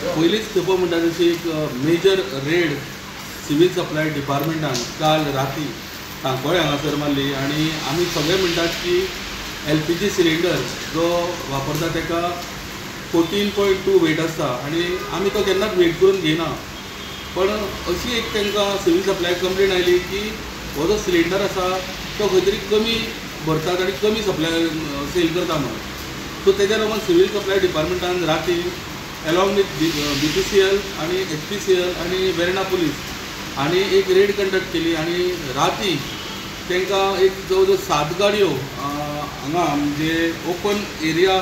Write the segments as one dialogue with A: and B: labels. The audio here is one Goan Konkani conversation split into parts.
A: पयलीच खेपो म्हणटा तशी एक मेजर रेड सिवील सप्लाय डिपार्टमेंटान काल राती सांकवाळे हांगासर मारली आनी आमी सगळे म्हणटात की LPG cylinder जो वापरता ताका 14.2 वेट आसता आनी आमी तो केन्नाच वेट करून घेयना. पण अशी एक तांकां सिवील सप्लाय कंप्लेन आयली की हो जो सिलिंडर आसा तो खंय तरी कमी भरतात आनी कमी सप्लाय सेल करता म्हणून. सो तेज्या लागून सिवील सप्लाय डिपार्टमेंटान राती अलॉंग विथ BPCL आनी HPCL आनी वेर्णा पुलीस आनी एक रेड कंडक्ट केली आनी राती तांकां एक जवळ जवळ 7 गाडयो हांगा म्हणजे ओपन एरिया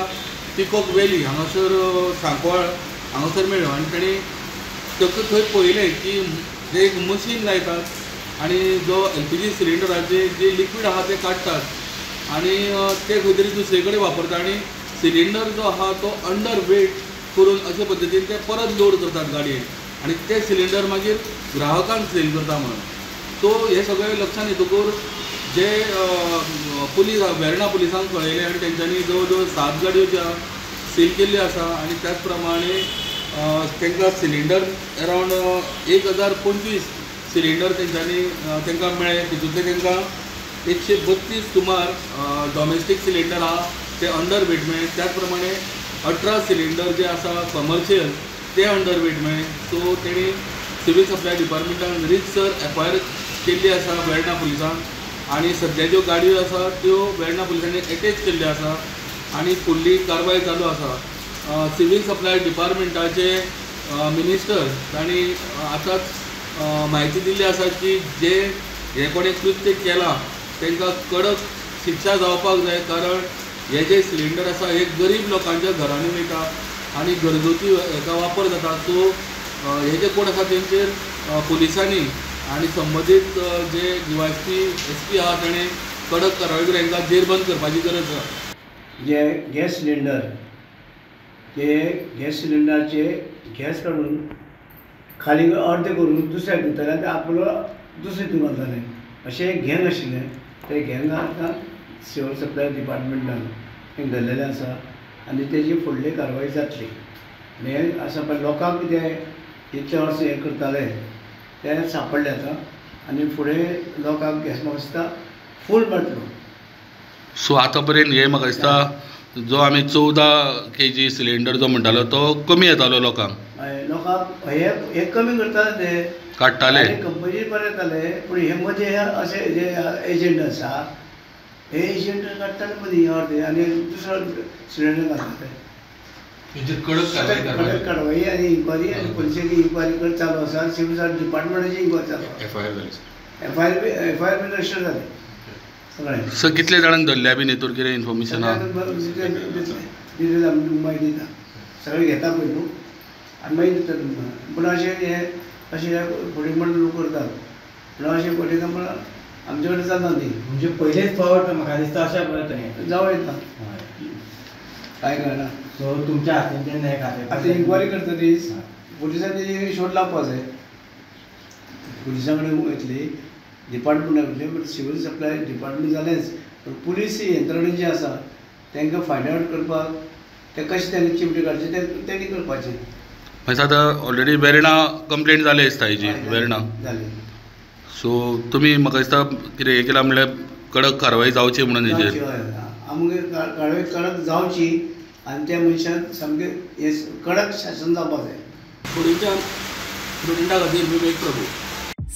A: पिकॉक वॅली हांगासर सांकवाळ हांगासर मेळ्ळ्यो आनी तांणी ताका थंय पळयलें की जे एक मशीन लायतात आनी जो LPG सिलिंडराचे जे लिक्वीड आहा ते काडटात आनी ते खंय तरी दुसरे कडेन वापरता आनी सिलिंडर जो आहा तो अंडर वेट करून अशे पद्दतीन ते परत लोड करतात गाडयेन आनी ते सिलिंडर मागीर ग्राहकांक सेल करता म्हणून. सो हे सगळें लक्षांत येतकूच जे पुलीस वेर्णा पुलिसांक कळयलें आनी तेंच्यांनी जवळ जवळ 7 गाडयो ज्यो आहा सील केल्ल्यो आसा आनी त्याच प्रमाणे तांकां सिलिंडर अरावंड 1025 सिलिंडर तेंच्यांनी तांकां मेळ्ळे. तितूंतले तांकां 132 सुमार डॉमेस्टीक सिलिंडर आहा ते अंडर वेट मेळ्ळे. त्याच प्रमाणे 18 सिलिंडर जे आसा कमर्शियल ते अंडर वेट मेळ्ळे. सो तेणी सिवील सप्लाय डिपार्टमेंटान रितसर FIR केल्ली आसा वेर्णा पुलिसांक आनी सद्या ज्यो गाडयो आसा त्यो वेर्णा पुलिसांनी एटॅच केल्ल्यो आसा आनी फुडली कारवाय चालू आसा. सिवील सप्लाय डिपार्टमेंटाचे मिनिस्टर तांणी आतांच म्हायती दिल्ली आसा की जे हे कोणें कृत्य केलां तांकां कडक शिक्षा जावपाक जाय, कारण हे जे सिलिंडर आसा हे गरीब लोकांच्या घरांनी वयता आनी घरगुती हेका वापर जाता. सो हे जे कोण आसा तेंचेर पुलिसांनी आनी संबंदीत जे DYSP SP आहा ताणें कडक कारवाय करून हांकां जेरबंद करपाची गरज आसा.
B: जे गॅस सिलिंडर ते गॅस सिलिंडराचे गॅस काडून खाली अर्दे करून दुसऱ्याक दिताले आनी आपलो दुसरे हितून घालताले. अशें गँग आशिल्लें. ते गँग आतां सिवील सप्लाय डिपार्टमेंटान धरलेलें आसा आनी तेजी फुडली कारवाय जातली. आनी हें आसा पण लोकांक कितें इतले वर्सां हें करताले ते सांपडले आतां आनी फुडें लोकांक गॅस म्हाका दिसता फूल मेळटलो.
A: सो आतां पर्यंत हे म्हाका दिसता जो आमी 14 kg cylinder जो म्हणटालो तो कमी येतालो लोकांक.
B: लोकांक हे कमी करताले ते
A: काडटाले
B: कंपनी बरें येताले, पूण हे मदीं अशे जे एजंट आसा हे एजंट काडटाले मदीं अर्दे आनी दुसरो सिलिंडर घालताले. कडक कारवाई आनी इन्क्वायरी आनी पुलिसांची इन्क्वायरी चालू आसा, सिवील सर्विस डिपार्टमेंटाची इन्क्वायरी चालू आसा. FIR बी रजिस्टर जालें सगळें.
A: सर कितले जाणांक धरल्या बीन हेतूर कितें इन्फॉर्मेशन आहा?
B: दिलें आमी मागीर दिता, सगळें घेता पळय न्हू आनी मागीर दिता तुमकां. पूण अशें हे अशें फुडें म्हण लोक करतात, पूण अशें फुडें म्हण आमचे कडेन चलना ती.
C: म्हणजे पयलेच फावट म्हाका दिसता अशें
B: जावं येता कांय कळना.
C: सो तुमच्या हातीन तेन्ना हें खातें
B: आतां इन्क्वायरी करतकीच पुलिसांनी तेजी शोध लावपा जाय. पुलिसां कडेन वयतली, डिपार्टमेंटा वयतली, बट सिवील सप्लाय डिपार्टमेंट जालेंच, पूण पुलीस यंत्रणा जी आसा तांकां फायंड आवट करपाक ते कशें तांकां चिमटे काडचे ते तेणी करपाचें.
A: मागीर आतां ऑलरेडी वेर्णा कंप्लेन जाली दिसता हेजी वेर्णा
B: जाली.
A: सो तुमी म्हाका दिसता कितें हें केलां म्हणल्यार कडक कारवाय जावची म्हणून हेजेर.
B: आमगे कारवाय कडक जावची आनी त्या मनशान सामकें हें कडक शासन जावपाक जाय.
A: प्रुडंटा खातीर Vivek Prabhu.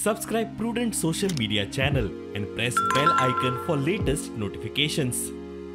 D: Subscribe Prudent social media channel and press bell icon for latest notifications.